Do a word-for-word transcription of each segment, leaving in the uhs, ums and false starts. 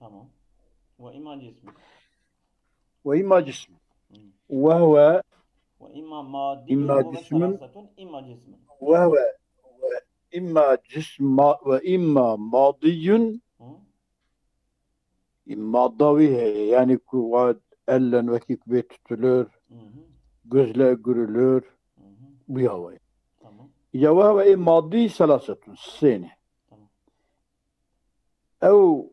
Tamam. Ve imma cismin. Ve imma cismin. Hı. Ve huve Ve imma madiyun İmma ve cismin. Selasetun imma cismin. Ve huve ve imma cisma ve imma madiyun Hı. madda wî heye. Yani ku wa ellen wekî ku bê tutulur, Hı hı. gözle gurulur, Hı hı. bu ya ve. Tamam. Ya ve ve maddi selasetun sêne. Tamam. Ew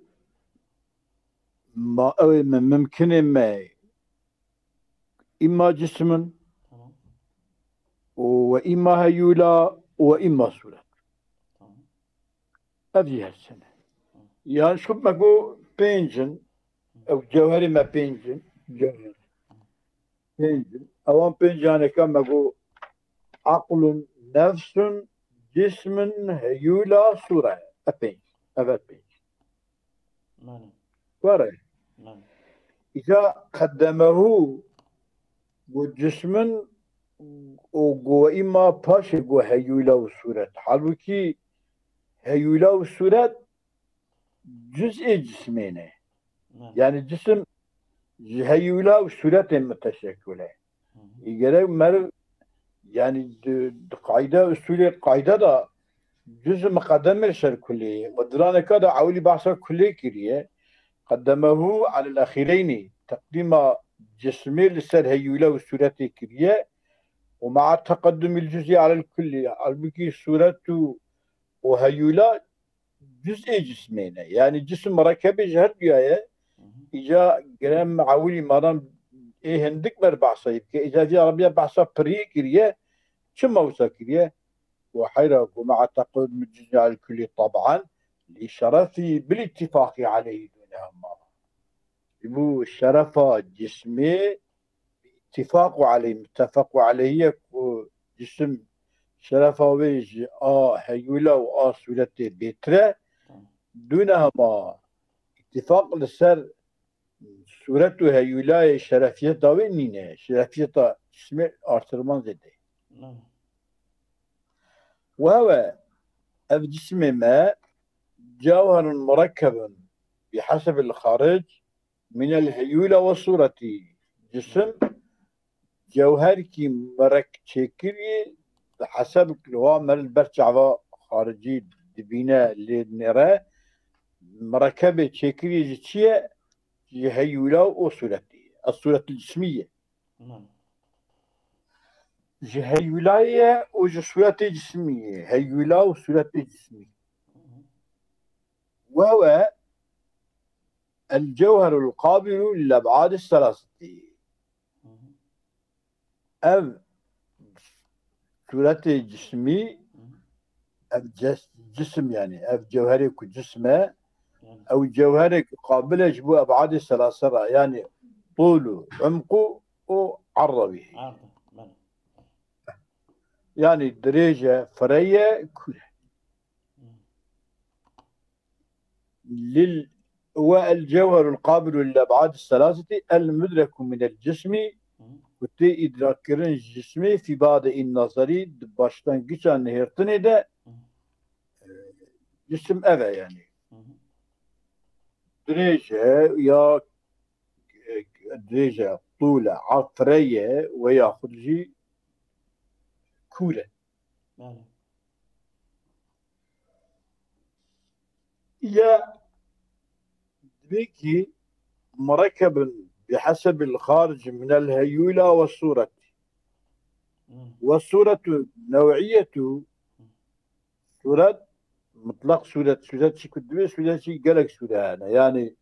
ma ew me mimkinê me imma cismin Tamam. û ve imma heyûla û ve imma sûret. Tamam. Ev jî her sene. Yan şûp me got pênc in, ew cewherê me pênc in, cewher. Pênc in. Ewan pênc yaneka me got aqlun, nefsun, cismin, heyûla, sûre. Ev pênc. Ev her pênc. Mane. Were. Mane. Îca qeddemehu got cismin û got îma paşê got heyûla û sûret. Halbûkî heyûla û sûret cuz'ê cismê ne. Mane. Yani cisim ji heyûla û sûretên muteşekil e. Hı hı. Î gerek meriv yani di, di qayde usulê qayde de cuz miqedem e ser kulê. Û diraneka de ewilî behsa kulê kiriye. Qeddemehu alel exîreynî. Teqdîma cismê li ser heyûle û sûretê kiriye. Û ma'a teqeddumil cuzî alel kullî. Halbûkî sûret û, û heyûla cuz'ê cismê ne. Yani cisim mirekebê ji her duya ye. Îca gerek ewilî madan ê hindik ber behsa yê bike. Îca vî arabiya behsa piriyê kiriye. Çima wisa kiriye? Û heyra ku ma'a teqeddumil cuzî alel kullî tab'an li şerefî bil ittifaqî aleyhî dûnehuma. Ji bo şerefa cismê îttifaq û aleyh, muttefaq û aleyh ye ku cisim şerefa wê ji a heyûla û a sûretê bêtir e. Dûnehema îttifaq li ser sûret û heyûlayê şerefiyeta wê nîne. Şerefiyeta cismê artirman zêde ye. Mane. Wewe ev cismê me cewherun murekkebun bi hesebil xaric minel heyûla ve sûretî. Cisim cewherkî mirek çêkirî bi heseb wa me li ber çava xaricî dibîne lê nêre mirekebê çêkirî ji çi ye? Ji heyûla û sûretî. Ez sûretil cismî ye. Mane. Ji heyûlayê ye û ji sûretê cismî ye. Heyûla û sûretê cismî. Wewe el cewherul qabilu lil eb'adi selaseti. Hı hı. Ev sûretê cismî, ev ces-, cisim yani, ev cewherê ku cisim e, Yani. ew cewherê ku qabil e ji bo eb'adê selase re, yani tûl û umq û erd wî. Ardı. Mane. Yani dirêj e, firey e, kûr e. Hı. Lil ve el cewherul qabilu lil eb'adi selaseti el mudreku minel cismi, Hı. ku tê îdrakkirin ji cismê fî ba'de in nazarî, di başlangîça nihêrtinê de, Hı. e, cisim ev e yani. Hı hı. Dirêj e ya, e, dirêj e, tûl e, erd, firey e ve yaxud jî kûr e. Mane. Ya dibê kî murekkebin bi hesebil xaric minel heyûla ve sûret. Hı. Ve sûretu nev'iyetu, sûret, mutlak sûret, sûret çi ku dibê sûret çi gelek sûre hene. Yani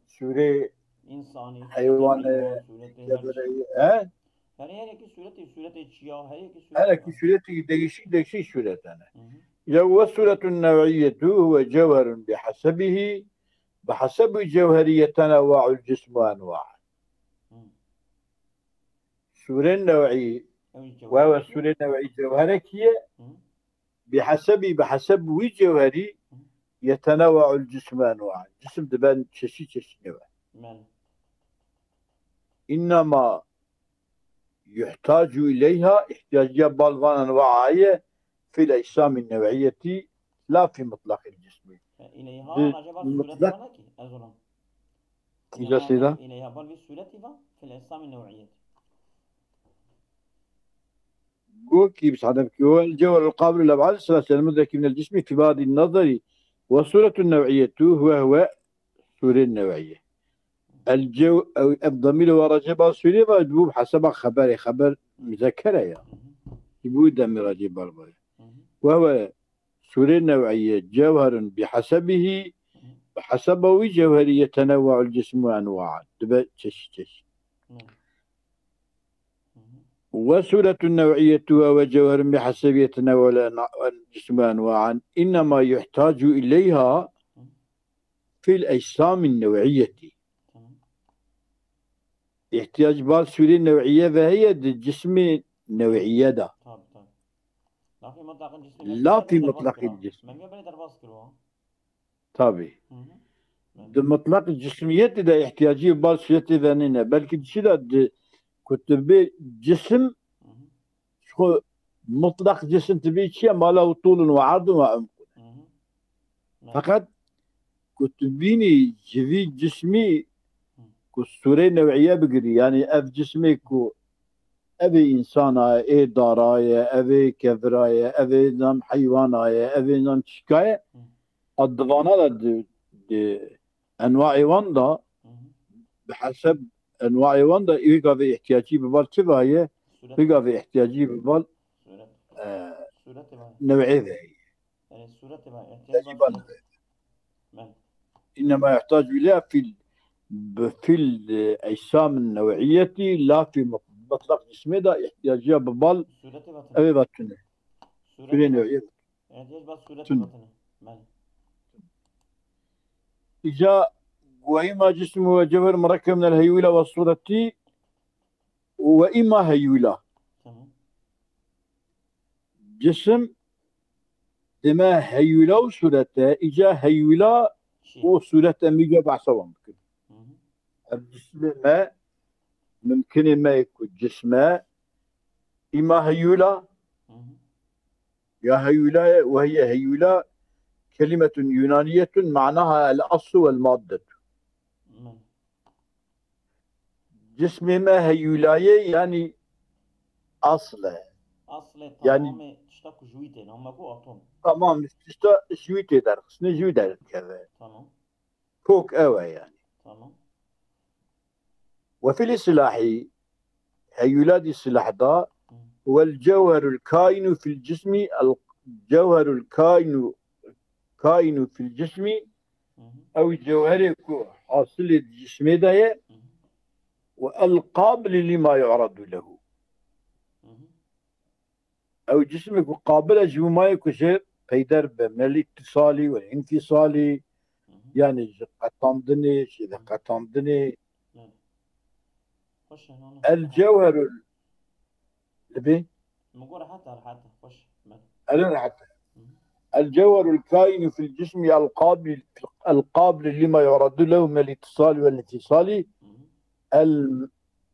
sûrê İnsani, heywanê, sureti, her şey. Cebereyi, he? Her, her iki sureti, sureti çiya, her iki sureti Her iki var. sûretî değişik değişik sûret hene. Hı hı. Ya ve suretun nev'iyetu huve cevherun bi hasebihi, bi hasebi cevheri yetenevva'ul cismu enva'an. Hı. Sûrê nev'î, Evet, wewe cevher. sûrê nev'î cevherekî ye, Hı. bi hasebi, bi haseb wî cevherî yetenevva'ul cismu enva'an. Cisim diben çeşî çeşî neve. Mane. İnnema yuhtacu ileyha, ihtiyaciya bal van enva'a ye, fil ecsamin nev'iyeti, la fi mutlaqil cismi. E, ileyha Di- acaba mutlak- sureti var ki? Ez olan. Îca seyda. إليها بل في الصورة في الأجسام النوعية. Go ki bi sade bikî. والجوهر القابل للأبعاد الثلاثة المدرك من الجسم في بعد النظر والصورة النوعية هو هو الصورة النوعية. الجو-، ew, ev demîr wa racê ba sûrê ve bû bi hesaba xeberê, xeber muzekkere ya. Ji bo demîr racê bar ve. Ve ve sûrê new'îye, cewherun bi hesebihi, bi hesaba wî cewherî yetenewwe'ul cismu enwa'an. Dibe çeşî çeşî. Ve sûretun new'îyetu ve ve cewherun bi hesebihi yetenewwe'ul ena-, cismu enwa'an. İnnemâ yuhtacu ileyha fil ecsamin nev'iyeti. Tamam. İhtiyac bal sûrê nev'iye ve heye di cismê nev'iye de. Tabii, tabii. Lafê mutlaqê cismiyet Lafê mutlaqê cism. Memiye beni derbas kiro. Tabii. Hı hı. Di mutlaq cismiyetê de ihtiyacî bal sûretê ve nîne. Belkî di çi de di kutubê cisim Hı hı. Ji xwe mutlaq cisim tibî çi ye? Ma lehu tûlun ve erdun ve umkun. Hı hı. Evet. Feqet ku tu bînî ji vî cismî Hı. ku sûrê new'iye bigirî, yanî ev cismê ku ev ê însana ye, ê dara ye, ev ê kevira ye, ev ê zam heywana ye, ev ê zam çika ye, Hı. a di vana de di, di enwaê wan de Hı hı. bi heseb enwaê wan de wê gavê ihtiyacî bi bal çi ve ye? Sûret. Wê gavê ihtiyacî bi bal, Sûret. e, Sûretê ve. New'ê ve ye. Yani sûretê ve ihtiyacî bal. Bel. İnnemâ yuhtacu ileyha fil, bi fil, e, ecsamin nev'iyeti, lafê mut-, mutlaq cismê de ihtiyacî bi bal Sûretê ve tune. Ev ê ve tune. Sûretê Sûrê ve. New'iyet. Ehtiyacî bal sûretê Tune. ve tune. Bel. Îca ve îma cismu ve cewher murekkeb minel heyûla ve sûretî ve îma heyûla. Tamam. Cisim dime heyûla û sûrete, îca heyûla Şî. û sûrete mîca behsa wan bikin. Hı hı. Ev cisimê me, mimkinê me ku cisme, îma heyûla, Hı hı. ya heyûla ye, ve hiye heyûla, kelimetun yunaniyetun ma'naha el aslu vel maddetu. Hı. Cismê me heyûlayê, yanî asl e. Aslê Yani- tamamê tişta ku ji wî tê, ne me ku atom. Tamam, tişta ji wî tê derxistine, ji wî derdikeve. Tamam. Pok ew e yani. Tamam. Ve fil islahî, heyûla dî silah da, Hı. Vel cewherul kainu fil cismi, el cewherul kainu, kainu fil cismi, Hı hı. ew cewherê ku hasilê di cismê de ye, Hı hı. Ve el qabil lima yu'radu lehu. Hı hı. Ew cismê ku qabil e ji bo mayê ku ji peyder be, minel îtîsalî wel înfîsalî, Hı hı. yani ji qetandinê, ji veqetandinê. Yani. Xweş e, no, no. El cewherul, libê? Min got rehet e, rehet e, xweş. Belê. Elo rehet e. Hı hı. El cewherul kainu fil cismi el qabil, el qabil lima yu'radu lehu minel îtîsalî wel înfîsalî. Hı hı. El,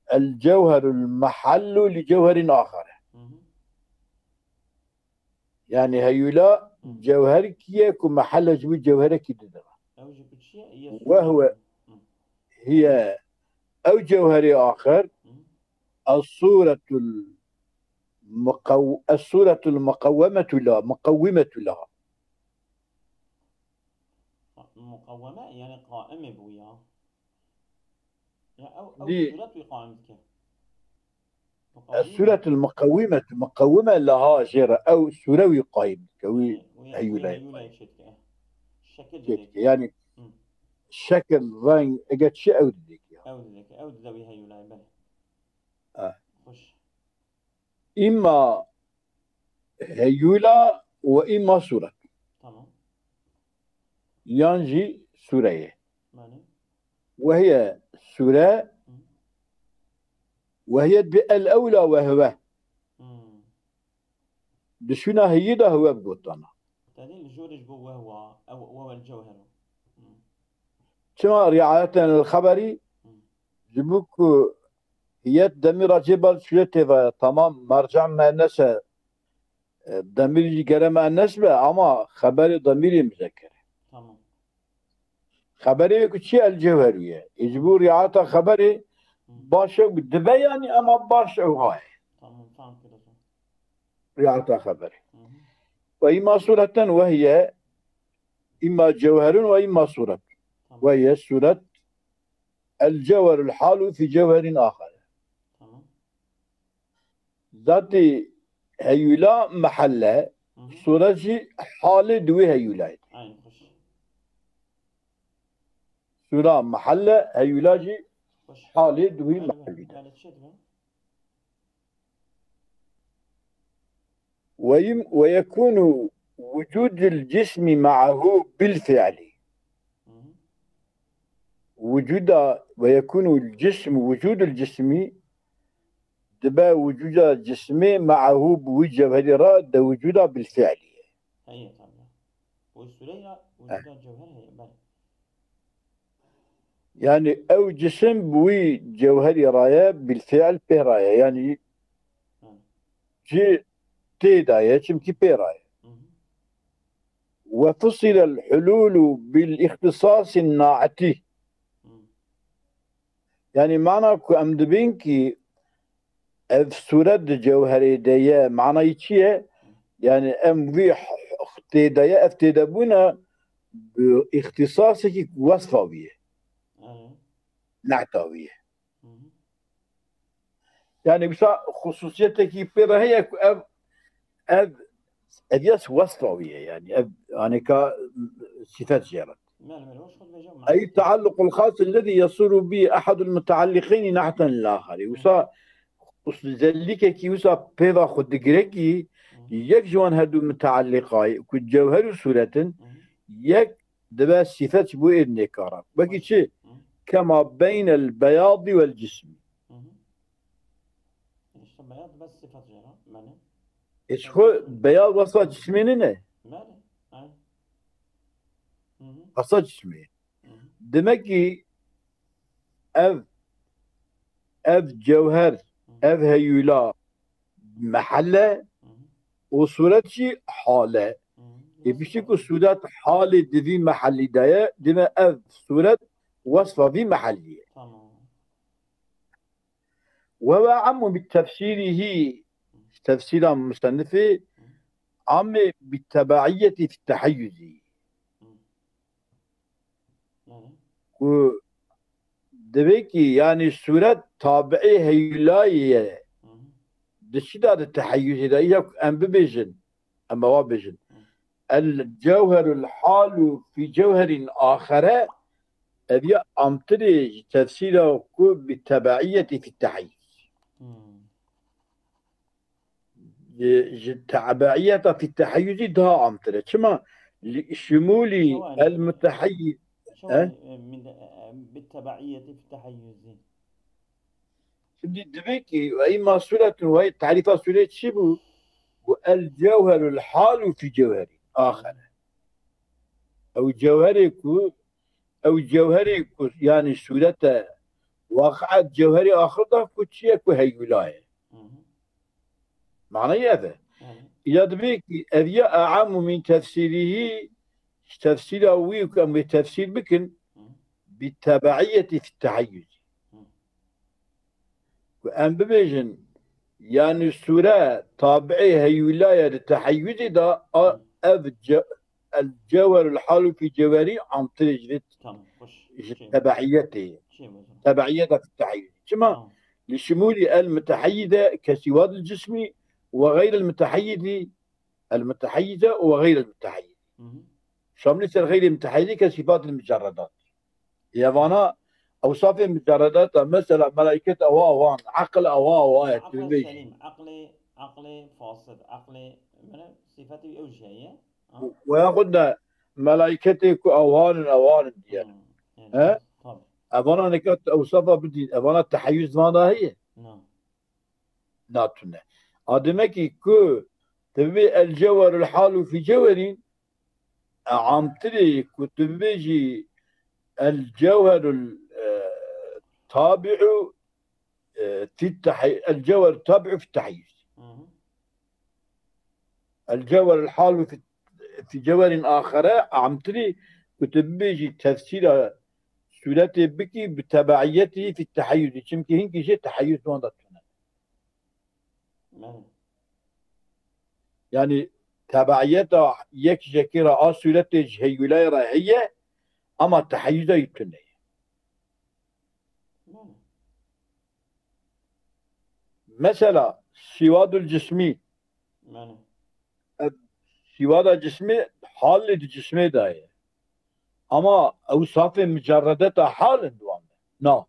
el cewherul mehallu li cewherin axer. Hı hı. Yani heyûla Hı. cewherkî ye ku mehele ji wî cewherekî didire. Ew jî bi çi ye? Hiye Ve huve sûretun. Hı. Hiye ew cewherê axir Hı. es-sûretul muqew-, es-sûretul muqewwemetu la, muqewwimetu la. Muqewweme yani qaimê bû ya. Ya ew, ew Dî- sûret wî qaim dike. Muqewwime. Es-sûretul muqewwimetu, muqewwime leha jê re, ew sûre wî qaim dike, wî Wî, wî heyûle. Heyûle çê dike. Şekil Çê dike. dike. Yani Hı. şekil, reng, eger çi ew didike. Ew didike, ew dide wî heyûle, belê. Ha. Xweş. Îma heyûla ve îma sûret. Tamam. Yan jî sûre ye. Belê. Ve hiye sûre, Hı. Ve hiye bi el ewla ve huve. Hı. Di şûna heyî de huve bi gotana. Tedî li jorê ji bo wehwa, ew, wewel cewhero. Hı. Çima riayeten el xeberî? Hı. Ji bo ku yet demîra cê bal sûretê ve tamam merca muennes e, e, demîr jî gere muennes be ama xeberê demîrê muzekker e. Tamam. Xeberê ku çi el cewheru ye. Ê ji bo riayeta xeberê baş e, dibe yani, ema baş ew ha ye. Tamam, tamam, kira. Riayeta xeberê. Hı hı. Ve imma sureten ve hiye imma cewherun ve imma suret. Tamam. Ve hiye suret el cewherul halu fi cewherin ahar. Tamam. Zatî heyula mehelle, Hı hı. Suret jî halê di wî heyulayê de. Aynen, hoş. Sura mehelle, heyula jî Hoş. Halê di wî Belê, mehellî de. Belê, çi dibe? Ve yim-, ve yekunu wucudul cismi ma'ahu bil fi'li. Hı hı. Wucuda, ve yekunu cism, wucudul cismi, dibe wucuda cismê ma'ahu bi wî cewherî re de wucuda bil fi'lî ye. Heye tabi. Bu süre ya Eh. Wucuda cewher heye, belê. Yani ew cisim bi wî cewherî re ye, bil fi'l pê re ye. Yani Hı. Ci tê de ye, çimkî pê re ye. Hı hı. Ve fusilel hululu bil ihtisasin na'ti. Hı. Yani mana ku em dibên ki ev suret di cewherê de ye, manayî çi ye? Yani em vî h-, h-, tê de ye, ev tê de bûne bi îxtisasekî ku wesfa wî ye. Hı. Nehta wî ye. Hı hı. Yani wisa xususiyetekî pê de heye ku ev, ev, ev ya wesfa wî ye yani. Ev aneka sifet jê re. Mele, mele, hoş xwe dibêje, Ey mele. Taalluqul xas ellezî yasuru bi ehadul mutaalliqîn nehten lil axarî. Hı. Wisa xus-, zellikekî wisa pê ve xwe digire ki Hı. Yek ji wan her du mutaalliqayê ku cewher û suret in, Hı. Yek dibe sifet ji bo êdnê kara. Wekî çi? Hı. Kema beynel beyadî wel cismî. Hı hı. İşte beyaz bes sifet jê re, mele. Ê ji xwe beyaz wesfa cismê nîne. Mele. Aynen. Hı hı. Wesfa cismê. Hı hı. Demek ki ev, ev cewher, Hı hı. Ev heyula mehelle Hı hı. Û suret jî hal e. Hı hı. Ê piştî ku suret halê di vî mehellî de ye, dime ev suret wesfa vî mehellî ye. Tamam. Ve ve ammu bi tefsîrihî, tefsîra musennifê amê bi tebeiyetî fi teheyyuzî. Hı. Hı. Ku divê ki, yani suret tabi'ê heyulayê ye. Hı hı. Di çi de di teheyyuzê de, ya ku em bibêjin, em eva bêjin. Hı. El cewherul halu fi cewherin axere, ev ya amtirê ji tefsîra ku bi tebeiyetî fi teheyyuz. Hı. Ji, ji tebeiyeta fi teheyyuzî daha amtir e. Çima? Li şimûlî Şewa el yani, muteheyyiz. Şewa Eh? yani, e, min, e, e, bi tebeiyeti fi teheyyuzî. Şimdi demek ki, ve imma suretun, ve tarîfa sûrê çi bû? Bu el cewherul halu fi cewheri. Axere. Ew cewherê ku, ew cewherê ku, yani sûrete, waqi'et cewherê axir da ku çi ye ku heyula ye. Hı hı. Manayê ev e. Yani. Ya dibê ki ev ya e'amu min tefsîrihî, ji tefsîra wî ku em wê tefsîr bikin, Hı. Bi tebeiyetî fi teheyyuz. Hı. Ku em bibêjin, yani sûre tabi'ê heyula ye di teheyyuzê de, a, Hı. Ev ce-, el cewherul halu fi cewheri amtirê ji vê Tamam, hoş. Ji Şey, tebeiyetê. Şey mi hocam? Tebeiyeta fi teheyyuz. Çima? Tamam. Li şimûlî el muteheyyize kesî wa dil cismî ve xeyril muteheyyizi, el muteheyyize ve xeyril muteheyyizi. Hı hı. Şamlî ser xeyrê muteheyyize kesî fa dil mucerredat. Yevana ewsafê mucerredata, mesela melaiket ewa wan, aqil ewa ewa ye, Aql tu bêjî. Selîm, aqlê, aqlê fasid, aqlê, mene, sifetî ew jî heye. Ha? Weya xwe de melaîketê ku ewan in, ewan in diye. Hmm, yani, He? Tabii. Evana nika tu ewsafa bidî, evana teheyyuz vana heye? Na. Natune. A demek ki ku tu bibê el cewherul halu fi cewherin, e, amtirê ku tu bibêjî el cewherul, e, tabi'u e, fi tehi-, el cewher tabi'u fi tehiyyuz. Hı hı. El cewher el halu fi, fi cewherin axere amtirî ku tu bibêjî tefsîra sûretê bikî bi tebeiyetî fî teheyyuzî. Çimkî hinkî jê teheyyuz wan de tune. Yanî tebeiyeta yek jekê re a sûretê ji heyûlayê re heye, ama teheyyuza yî tune ye. Mesela sîwadul cismî. Sîwada cismê halê di cismê de ye. Ama ewsafê mucerredeta hal in di wan de. Na.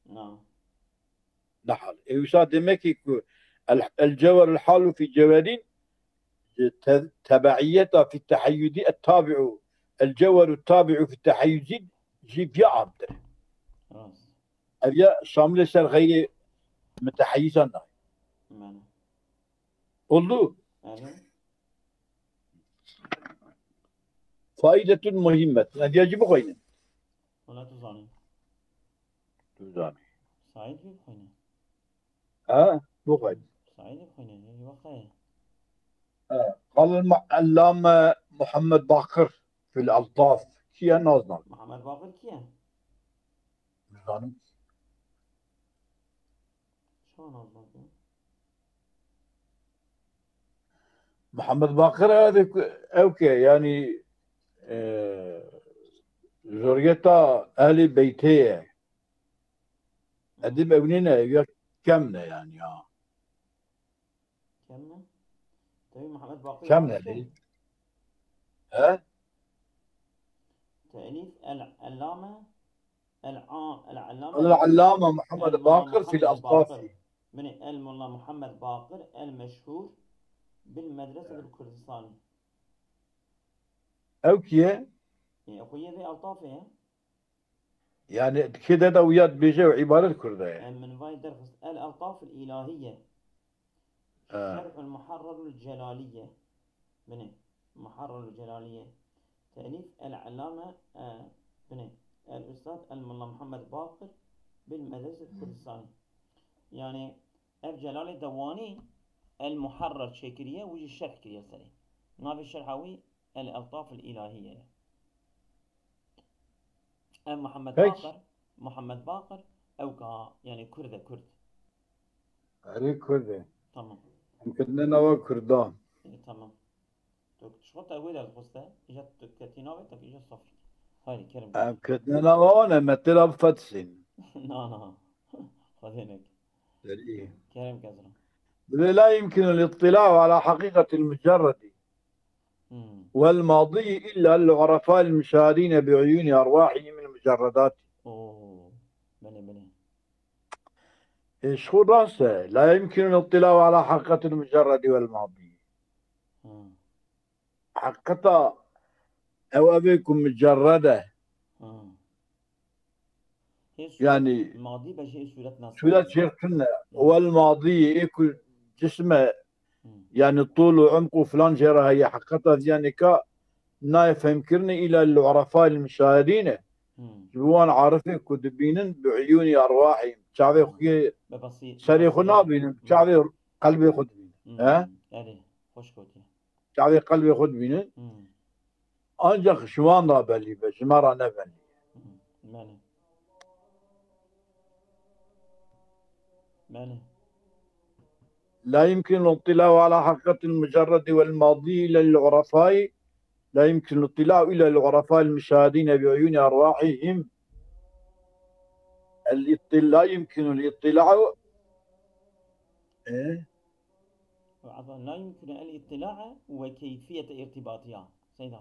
Na. Ne hal. Ê wisa demekî ku el, el cewerul halu fî cewerîn, te, tebeiyeta fî teheyyudî et tabi'u, el ceweru tabi'u fî teheyyuzî jî viya amtir. Ev ya şamilê ser xeyrê muteheyyisan nayê. Oldu. Faidetun muhimmetun. Hediye jî bixweynin. Wala tu zanî. Tu zanî. Saîd bixweyne. Ha? Bixweynin. Saîd bixweyne. Ê, wextê. Ha. Qal el-Allame Muhammed Baqir fil Eltaf. Kî ye, naznan. Muhammed Baqir kî ye? Nizanim. Çawa naznak e? Muhammed Baqir ev, ew ke, yanî, e, zoriyeta ehlî beytê ye. Edîb ew nîne, ya kem ne yanî ya. Kem ne? Tevî Muhammed Baqir Kem ne kî? He? Telîf el-Ellame, el-A-, el-Ellame El-Allame Muhammed El-Molla Baqir fil Muhammed Eltafi. Baqir. Binê El-Molla Muhammed Baqir el-meşhûr bil medresetil Kurdistanî. Ew kî ye? Ê, xwe yê vê Eltafê ye. Yani kê de de wiya dibêje û îbaret Kurda ye. Em min vay derxist. El Eltaf el Îlahiye. Ha. Şerh el Muharrar el Celaliye. Binê. Muharrar el Celaliye. Telîf el Allame, e, binê. El Ustad el Molla Muhammed Baqir bil Medrese Kurdistani. Yani ev Celalê dewanî el Muharrar çêkiriye, wî jî şerh kiriye serê. Navê şerha wî El Eltaf el Îlahiye ye. Ev Muhammed Peki. Baqir, Muhammed Baqir, ew ka, yani Kurd e, Kurd. Erê Kurd e. Tamam. Em ketine nava Kurdan. E, tamam. Tu ji xwe te wê derdixweste, îja tu ketî navê, te îja safî. Haydi, kerem. Em ketine nava wan, em me têra bifetisîn. Na, na. Xwedê neke. Serî. Kerem ke zilam. Divê la yumkinu l-ittila'u ala haqiqatil mucerredi Hmm. wal madiyi illa lil urafa'il muşahidine bi uyuni arwahihim il mucerredati. Oo. Belê, belê. E, ji xwe rast e. La yumkinu l-ittila'u ala haqiqatil mucerredi wal madiyi. Hmm. Heqeta ew evê ku mucerred e. Hmm. Hê sûret Yani madî be jê sûret nas sûret be. Jê tune. Wal madî ê ku cisme Hmm. yani tûl û umq û filan jê re heye. Heqeta ziyanê ka nayê fehmkirinê îla li urefayil muşahidîne. Hmm. Ji wan arifê ku dibînin bi uyûnî erwahî. Çavê Hmm. xwe Be basî, serê xwe basî. nabînin. Hmm. Çavê qelbê xwe dibînin. Hmm. He? Erê, xweş gotiye. Çavê qelbê xwe dibînin. Hmm. Ancak ji wan re belî be, ji me re ne belî. Hmm. Belê. Belê. لا يمكن الاطلاع على حقيقة المجرد والماضي إلا للعرفاء، لا يمكن الاطلاع إلا للعرفاء المشاهدين بعيون أرواحهم. الاطل-، لا يمكن الاطلاع، إيه؟ عفوا، لا يمكن الاطلاع وكيفية ارتباطها. سيدة.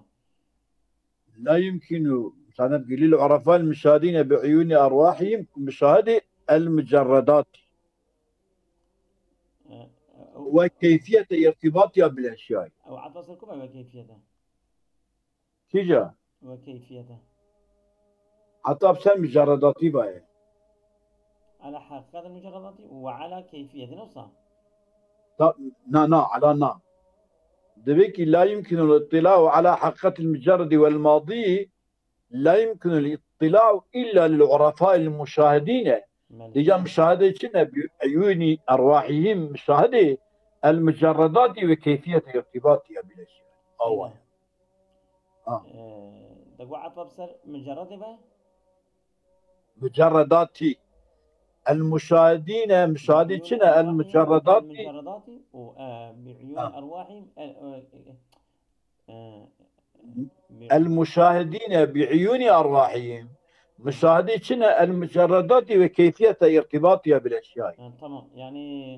لا يمكن، sana, للعرفاء المشاهدين بعيون أرواحهم مشاهدة المجردات. E, e, o- وكيفية ارتباطها بالأشياء. Ew ata ser ku be we keyfiyete? Kîja? We keyfiyete. Heta bi ser mucerredatî baye. Ala haqiqet mucerredatî û ala keyfiyetî, ne wisa? Ta-, na, na, ala na. Divê ki la yumkinu l-ittila'u ala haqiqetil mucerredi wel madî, la yumkinu l-ittila'u illa lil urefa'il muşahidîne. Belê. Dîca muşahede çi ne? Bi eyûnî erwahîhîm muşahede el mucerredatî ve keyfiyete irtibatiya bile şi'er. Awa. Seyda. Ha. Ee, Te got etfa bi ser mucerredê be? Mucerredatî. El muşahidîne, muşahidî çi ne? El mucerredatî. Mucerredatî û e, bi uyûn Ha. erwahîm, e, e, e, e, bi- El muşahidîne bi uyûnî erwahîm. Muşahidî çi ne? El mucerredatî ve keyfiyete irtibatiya bil eşyayî. Ha, tamam. Yani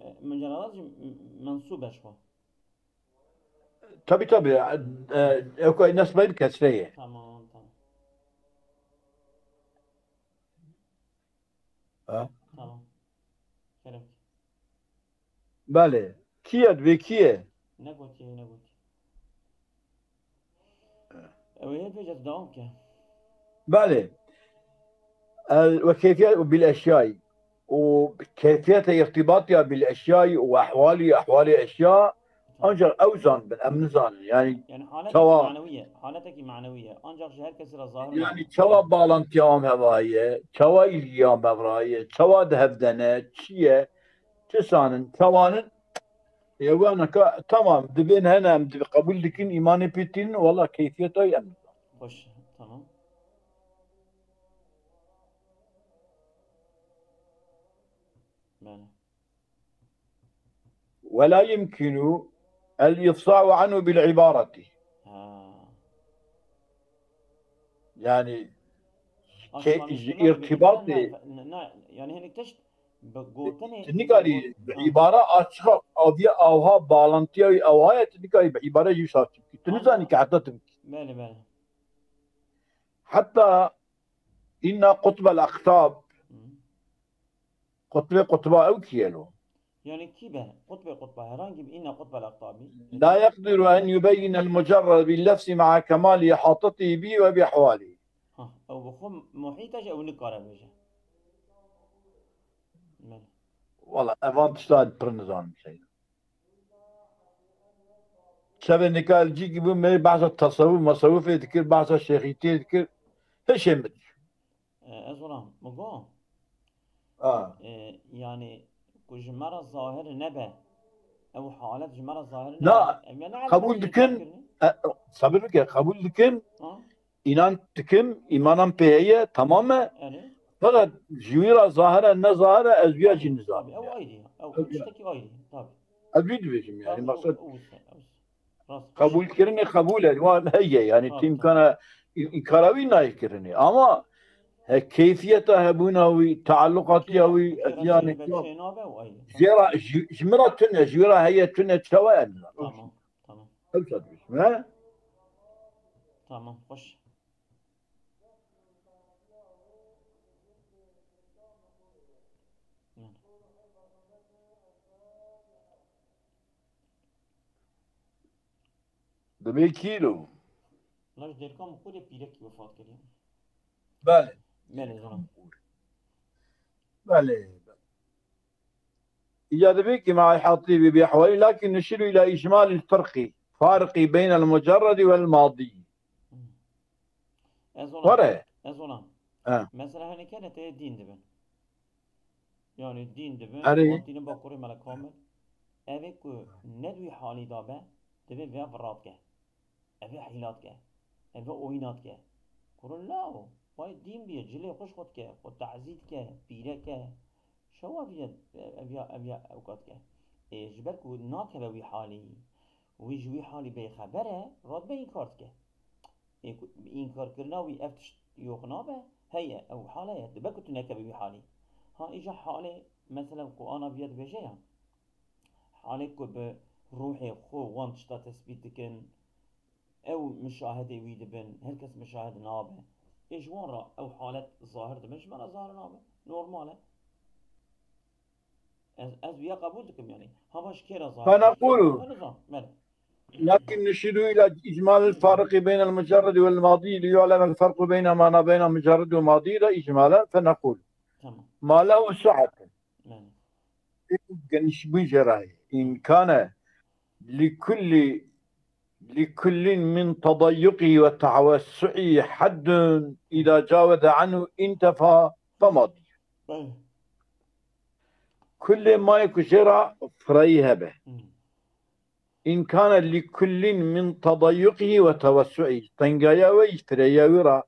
e, mucerredat jî mensûb e ji xwe. Tabii tabii. E, e, ew ku nesbeyî bi kesreyê. Tamam, tamam. Ha? Tamam. Kerem. Belê. Kî ye, divê kî ye? Negotiye, negotiye. Ew ê pêce dewam ke. Belê. El, ve keyfiyet bil eşyayî. Û keyfiyete irtibatiya bil eşyayî û ehwalî, ehwalê eşya ancak ew zanibin, em nizanin. Yani Yani haletekî Çawa? Maneviye. Haletekî maneviye. Ancak ji her kesî re zahir Yani çawa bağlantıya am hevaye, çawa ilgiya mevraye, çawa di hevdene, çi ye, çi sanin, çawanin. Ewanaka tamam, dibên hene em dibi qebul dikin, îmanê pê tînin, wala keyfiyeta em. Hoş, tamam. Belê. Ve la yumkinu el ifsa'u anhu bil ibareti. Ha. Yani Aslında ke- işte irtibatê ne- ne- yani hinek tişt bi gotinê Nikarî bi îbara açiqa aviye awha bağlantıya wî awha ye, tu nikarî bi îbare jî wisa çi bikî. Tu nizanî ki heta tu bikî. Belê, belê. Heta inna qutbel aqtab, Hı. qutbê qutba ew kî ye lo? Yani kî be? Qutbê qutba, herhangi bir inna qutbel aqtabi. La yeqdiru en yubeyyinel mucerred bil lefzi ma'a kemali ihatetihi bi ve bi ehwalihi. Ha, ew bi xwe muhîta jî ew nikare bêje. Belê. Wala evan tişta pir nizanim şey. Çavê nika li cîkî bû me behsa tasawuf, masawufê dikir, behsa şêxîtiyê dikir. Hişê min. E, ez olam, min got, Ha. e, yani ku ji me re zahir nebe, ew halet ji me re zahir Na, nebe. Em ya ne qebûl alakası dikim. var kirin? E, sabir bike, qebûl dikim. Ha? Înan dikim, îmanan pê heye, tamam e. Yani, Fakat ji wî re zahir e, ne zahir e, ez wîya jî tabii, nizanim. ew ayrı ya. Ew Tabii. tiştekî ayrı, tabii. Ez wî dibêjim yani, Tabii, maksat ew, ew, ew, rast. qebûlkirinê qebûl e, wan heye yani, Tabii, tîmkana înkara wî nayê kirinê. Ama he, keyfiyeta hebûna wî, tealluqatiya wî, Kêra yani çêbe, çê nabe, ew ayrı. jê re, ji, ji min re tune, ji wî re heye tune, çawa yani? Tamam, tamam. Ew çawa dibêjim, he? Tamam, hoş. Dibê kî lo? Laş Dêrka Miqûrê pîrekî wefat kiriye. Belê. Belê, zanim. Belê. Îca dibê ki ma'a ihatî bi bi ehwalî, lakin nuşîru ila îcmalil ferqî, farqî beynel mucerredi wel madî. Ez Were. Ez olam. Ha. Mesela hinek hene te dîn dibin. Yani dîn dibin, Erê. wan tînin bakurê mele kamil. Evê ku ne di wî halî da be, divê vê virat ke. Evê hîlat ke. Evê oyînat ke. Kuro lawo, vay dîn bîye, cilê xwe ji xwe dike, xwe tazî dike, pîre ke. Şewa viye, ev ya, ev ya, ew kat ke. Ê, ji ber ku nakeve wî halî, wî ji wî halî bêxeber e, radbe înkar dike. Ê, ku, înkarkirina wî ev tişt yox nabe, heye, ew hale ye, dibe ku tu nekevî wî halî. Ha, îja halê, mesela, ku ana viya dibêje ya, halê ku bi ruhê xwe wan tişta tesbît dikin, ew muşahedê wî dibin, her kes muşahed nabe. Ê, ji wan re ew halet zahir dibin, ji me re zahir nabe. Normal e. Ez, ez viya qebûl dikim, yani. Hava ji kê re zahir? Fenekulu. Ez nizam, belê. Lakin nuşîru ila îcmalil farqî beynel mucerredi wel madî li yu'lemel ferqu beyne ma na beyne mucerredi ve madî de îcmalen fenekul. Tamam. Ma lehu saate. Yani. Genişbûn jê re heye. Îmkane li kulli, li kullin min tedayyuqî ve tewessu'î heddun îda caweze anhu intefa femadî. Belê. Kullê mayê ku jê re firayî hebe. Hı. in kana li kullin min tadayyuqihi ve tevessu'i. Tengaya wî, fireya wî ra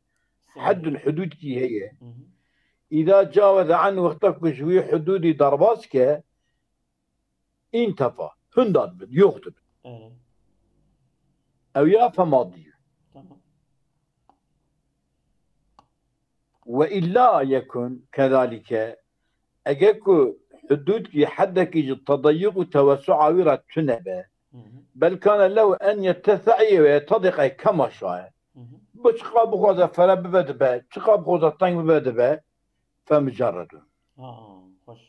heddun, hududkî heye. Îza caweze an, wexta ku ji wî hududî derbas ke, intefa, hunda dibin, yox dibin. Ew ya femadî. Ve illa yekun kezalike, eger ku hududkî, heddekî ji tedayyuq û tewessu'a wî re tune be, bel kane lehu en yettese'î ve yetediqe kema şae. Bi çiqa bixwaze fere bibe dibe, çiqa bixwaze teng bibe dibe, fe mucerredun. Ha, xweş.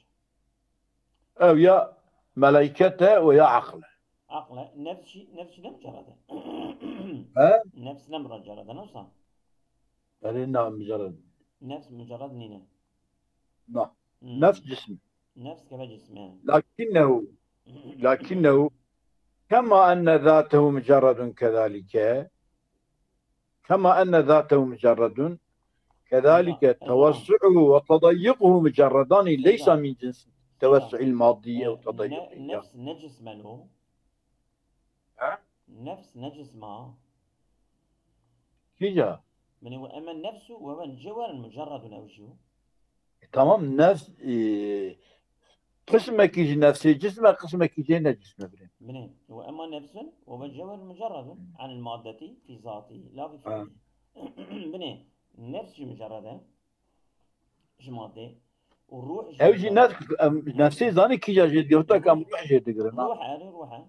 Ew ya melaiket e û ya aql e. Aql e. Nefs jî, nefs jî ne mucerred e. He? Nefs ne mucerred e, ne wisa? Erê, na mucerred. Nefs mucerred nîne. Na. Hmm. Nefs cism. Nefs keve cism e. Lakinnehu, lakinnehu, kema enne zatehu mucerredun kezalike, kema enne zatehu mucerredun, kezalike tewessu'uhu ve tedayyuquhu mucerredani leysa min cins tewessu'il maddi ew tedayyuqi. Nefs ne cism e lo. Ha? Nefs ne cism a. Kîja? Binê we eme nefsu we ben cewherin mucerredun ew jî. E, tamam, nefs, e, qismekî ji nefsê cism e, qismekî jê ne cism e, binê. Binê we ema nefsun we ben cewherin mucerredun anil maddeti fi zati la fi fi'li. Binê nefs jî mucerred e. Ji madde û ruh jî. Ew jî nefs, em, nefsê zanî kîja jê digirin, wexta ku em ruh jê digirin, ha? Ruh e, ruh e.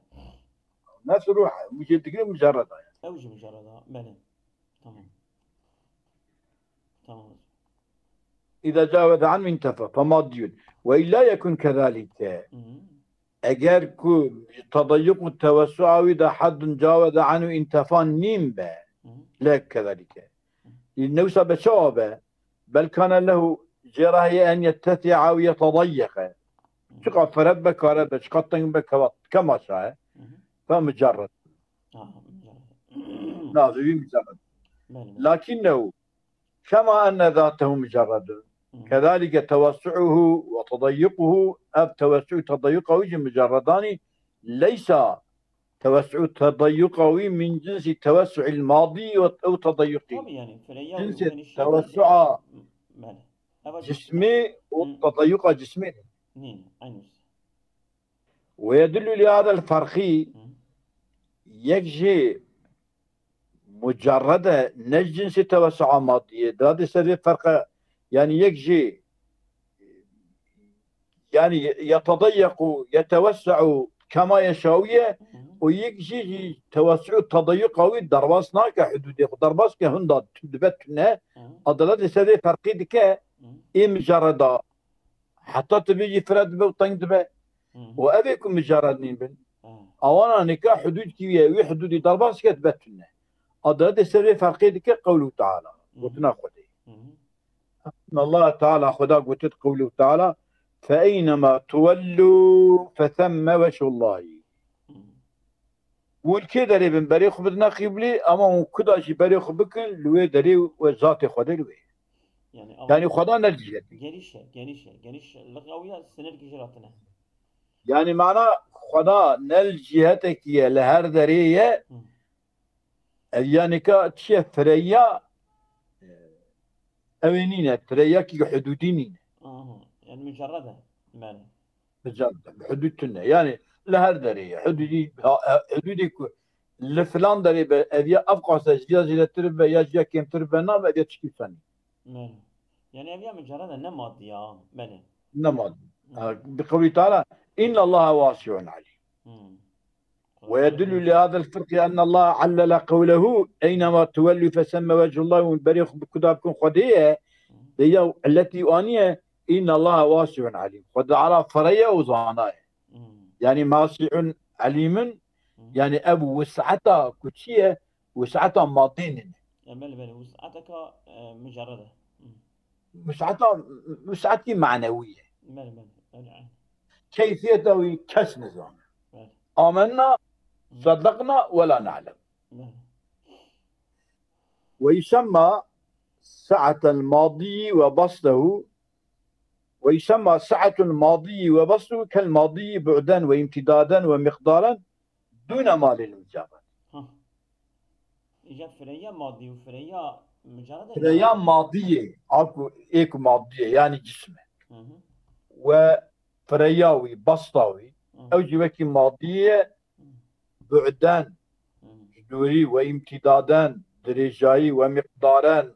Nefs ruh e, em jê digirin mucerred e. Ew jî mucerred e, belê. Tamam. Tamam. Îza caweze anhu intefa, fe maddiyun. Ve illa yekun kezalike. Hı hı. Eger ku ji tedayyuq û tewessu'a wî de heddun caweze anhu intefa nîn be, Hı. le kezalike. Hı. Newsa be çawa be? Bel kane lehu, jê re heye en yettesi'a ew yetedayyeke. Hı. Çiqa fere be kare be, çiqa teng be keva-, kema şaye. Hı hı. Fe mucerred. Aha, mucerred. Navê wî mucerred. Belê, belê. Lakinnehu, kema enne zatehu mucerredun. Hı. Kezalike tewessu'uhu ve tedayyuquhu, ev tewessu' tedayyuqa wî jî mucerredanî, leysa tewessu' tedayyuqa wî min cinsî tewessu'il madî ve ew tedayyuqî. Tabii yani, fireya cinsê genişliği tewessu'a, belê. Eva cismî û Hı. tedayyuqa cismî. Nîn, aynı. Ve yedullu li hadel ferqî, Hı. yek jî mucerred e, ne ji cinsê tewessu'a madiyê. Dira dê ser vê ferqe, yani yek jî, yani yetedeyyequ, yetewesse'u kema yeşawiye, Hı. û yek jî jî tewessu' tedayyuqa wî derbas nake hududê xwe, derbas ke hunda tu-, dibe tune, Hı. a dira dê ser vê ferqî dike, Hı. ê mucerreda heta tu bêjî fire dibe û teng dibe. Hı hı. Û ev ê ku mucerred nîn bin. Hı. Awana nika hudûd kî ye, wî hudûdî derbas ket be tune. A dira dê ser vê ferqê dike qewlû Teala. Hı hı. Gotina Xwedê. Hı hı. Allah Teala Xweda gotit qewlû Teala, "Fe eynema tuwellû fe themme wechullah." Hı hı. Hûn kê derê bin, berê xwe bidine qîblî, ama hûn kuda jî berê xwe bikin, li wê derê we zatê Xwedê li wê. Yani, Yani Xweda ne li cihê te. Geniş e, geniş e, geniş e. Lixawiya sınır gişiratine. Yani mana Xweda ne li cihetekî ye, li her derê ye. Hı. Ev ya nika çi ye, fireya, ew ê nîne, fireyakî hudûdî nîne. Aha, yani mücerred e. Belê. Bi hudûd tune. Yani li her derê ye. Hudûdî, ha, e, hudûdê ku li filan derê be, ev ya ev qas e, ji ya zêdetir be, ya ji ya kêmtir be, nabe ev ya tiştî wisa nî. Belê. Yani ev ya mucerred e, ne maddi ya. Belê. Ne maddi. Hı. Ha, bi qewlî Teala, "Innallaha wasi'un alim." Hı. ويدل لهذا الفرق أن الله علل قوله أينما تولوا فثم وجه الله, hûn berê xwe bi kuda bikin Xwedê ye, de ya illetî aniye, إن الله واسع عليم. Xwedê Teala fireye û zana ye. Hmm. Yani واسع عليم, Hmm. yani ev wus'eta ku çi ye, wus'eta madî nîne. E, belê, belê, wus'eteka, e, mucerred e. Hmm. Wus'eta, wus'etî manewî ye. Belê, belê, belê. Keyfiyeta wî kes nizane. Belê. آمنا، Hmm. صدقنا ولا نعلم. Belê. ويسمى سعة الماضي وبسطه، ويسمى سعة الماضي وبسطه كالماضي بعدا وامتدادا ومقدارا Dûne malî li micaret. Ha. Îca fireya madî û fireya micaret e. Fireya madiyê, a ku ê ku madiyê, yanî cism e. Hı hı. We fireya wî, basta wî, Hı. ew jî wekî madiyê ye, Hı. bu'den, Hı. ji dûrî, we îmtîdaden, dirêjayî, we miqdaren,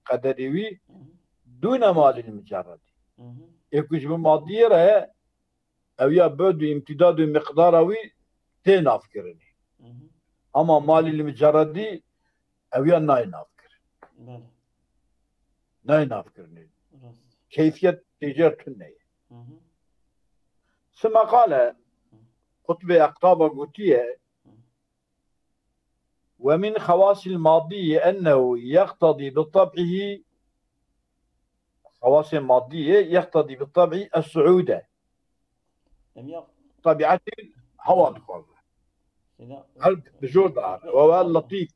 qederî wî, Hı hı. dûne malî li micaretî. Hı hı. Ê ku ji bo madiyê re ye, ew ya bu'd û îmtîdad û miqdara wî tê navkirinê. Hı hı. Ama malî li micaretî ew ya nayê navkirin. Belê. Nayê navkirinê. Rast. Keyfiyet têjê tune ye. Hı hı. Sima qale, Hı. Qutbê Eqtaba gotiye, Hı. ومن خواص الماضي أنه يقتضي بطبعه، خواص الماضي يقتضي بطبعه الصعود. Em ya Tabiatî hewa dixwaze. Seyda, Her bi jor de hate. Ve we letîf.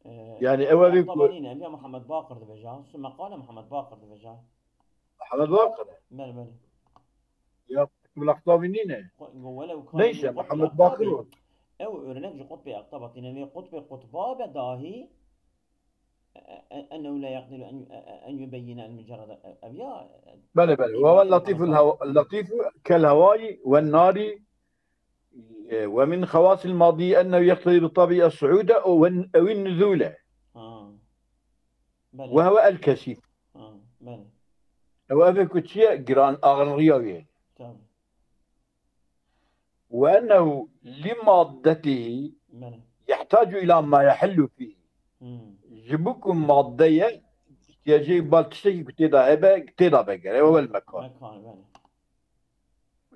Ee, Yani ew evî Eqtaba ku nîne, em ya Muhammed Baqir dibêje. Sima qale Muhammed Baqir dibêje. Muhammed Baqir e. Belê, belê. Ya Qutbul Eqtabî nîne. Qu-, go welew kane Neyse, min Qutbul Muhammed Baqir Eqtabî. o. Ew örnek ji Qutbê Eqtaba tîne. Vê Qutbê Qutba be dahî, e, e, ennehu la yaqdiru en, e, e, en yubeyyine el mucerrede. E, ev ya, e, Belê, belê. Ve we letîf el hewa, letîf kel hewayî ve nari, e, ve min xewasil madî ennehu yeqtedî bi tabi'i es-su'ude ve, ew in nuzule. Ha. Belê. Ve huve el kesîf. Ha, belê. Ew eve ku çi ye? Giran ağırlığı ye. Tabii. Ve ennehu li maddetihi Belê. yehtacu ila ma yahillu fihi. Hmm. Ji bo ku madde ye, ihtiyacê bal tiştekî ku tê de hebe, tê de vegere. Ew el mekan. Mekan, belê.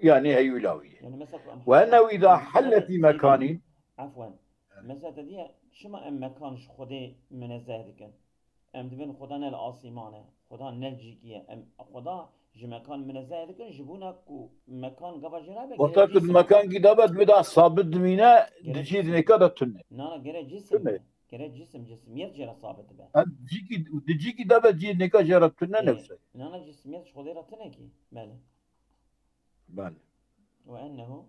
Yani heyûla wî ye. Yani mesela ku em Ve ennehu îza helle fî mekanî. Afwen. Mesela te diye çima em mekan ji Xwedê munezzeh dikin? Em dibin Xweda ne li asîman e, Xweda ne li cîkî ye. Em Xweda ji mekan munezzeh dikin, ji bona ku mekan gava jê rabe, Wexta gerek ku di cisim. mekankî de be, divê de sabit dimîne, di Gerek cî cisim. dinêka de tune. Na, na, gerek cisim Tune. be. Gerek cisim, cisimiyet jê re sabit be. Ha, cîkî, di cîkî de be, cî dinêka jê re tune Ê, newse. na, na, cisimiyet ji Xwedê re tune kî. Belê. Belê. Ve ennehu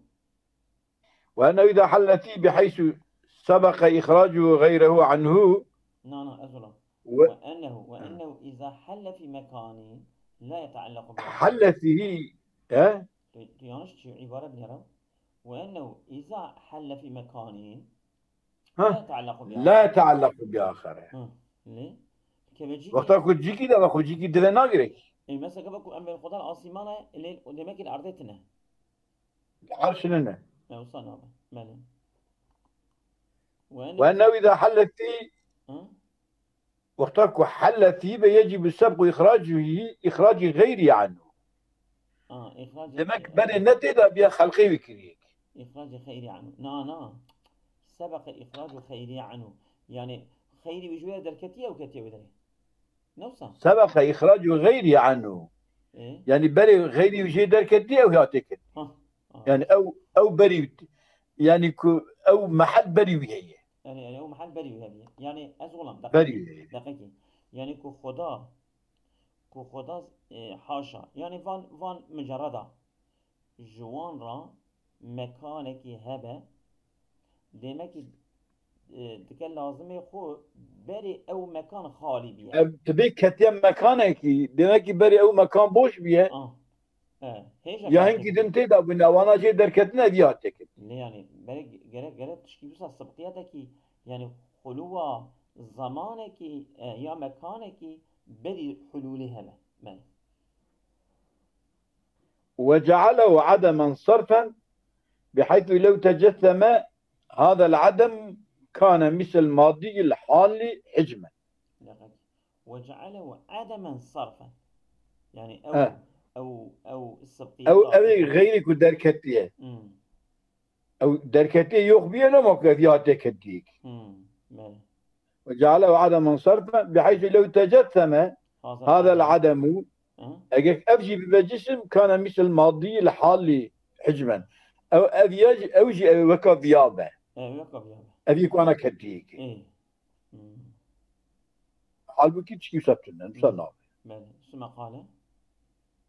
Ve ennehu îza helle fî biheysu sebeqe îhracuhu gayrehu anhu. Na, na, ez olam. Ve Ve ennehu, ve ennehu îza helle fî mekanî la yeteallaqu bi Helle fîhî, he? Tu, tu yanlış çi îbare binêre. Ve ennehu îza helle fî mekanî Ha? la yeteallaqu bi La yeteallaqu bi axere. Hı. Lê kevecî Wexta ku cîkî de ve xwe cîkî divê nagirek. Ê, mesela gava ku em bên Xweda li asîman e, lê demek ki li erdê tine. Arş nine. Ne, wisa nabe. Belê. Ve Ve ennehu îza helle fî, Hı? wexta ku helle fî be yecîbu sebqu îxracuhî, îxracî xeyrî anhu. Ha, îxracî Demek berê ne tê de biya xelqê wî kiriyek. Îxracî xeyrî anhu. Na, na. Sebeqe îxracu xeyrî anhu. Yani xeyrî wî ji wê derketiye û ketiye wê derê. Ne wisa? Sebeqe îxracu xeyrî anhu. Ê? Yani berê xeyrî jê derketî ew hatê kir. Ha, ha. Yani ew, ew berî, yani ku ew mehel berî wî heye. Yani, yani ew mehel berî wî heye. Yani ez olam, Berî deqekî, wî heye. deqekî. Yani ku Xweda, ku Xweda, e, haşa. Yani van, van mucerreda. Ji wan re mekanekî hebe, demekî, e, dike lazimê xwe berê ew mekan xalî biye. Ev, tu bê ketiye mekanekî, demekî berê ew mekan boş biye. Ah, e, hêja Ya mekan hinkî din tê de bûne, wana jê derketine vî hatê kir. Lê yani, berê ge-, gerek, gerek tişkî wisa sibqiyetekî, yani xuluwa zamanekî, e, ya mekanekî berî hulûlê hebe. Belê. وجعله عدما صرفا بحيث لو تجسم هذا العدم كان مثل الماضي الحال حجما. Deqek. وجعله عدما صرفا. Yani ew, He. ew, ew sibqî Ew, ew ê xeyrî ku derketiye. Hmm. Ew derketiye yox biye, nema ku ev ya têketiyek. Hmm. Belê. وجعله عدما صرفا بحيث لو تجسم هذا العدم. Hı. Eger ev jî bibe cisim, kana misl madî li halî hicmen. Ew, ev ya jî, ew jî ew weka viya be. Ev weka viya be. Ev yek wana ketiyek. Ê. Hmm. Halbuki çi wisa tune, wisa Hı. nabe. Belê. Sima qale.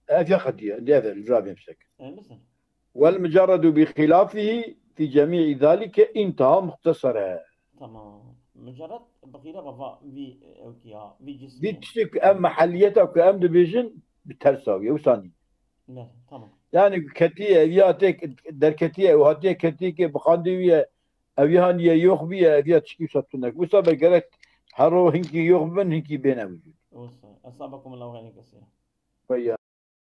Ev ya qediye, diye ver, cevabê bisekir. Ev misin? والمجرد بخلافه في جميع ذلك انتهى مختصره. Tamam. Mucerred bi xîlafa va vî ewkî ha, vî Vî cismî. tiştê ku ev mehelliyeta ku em dibêjin bi tersa wî, wisa nî. Ne, tamam. Yani ku ketiye, ev ya tê derketiye, ew hatiye ketiye ke bi xandê wî ye, ev ya haniye yox biye, ev ya tişkî wisa tunek. Wisa be gerek hero hinkî yox bibin, hinkî bêne wicud. Wisa. Esabakum Allahu xeyrê kesîra. Ve ya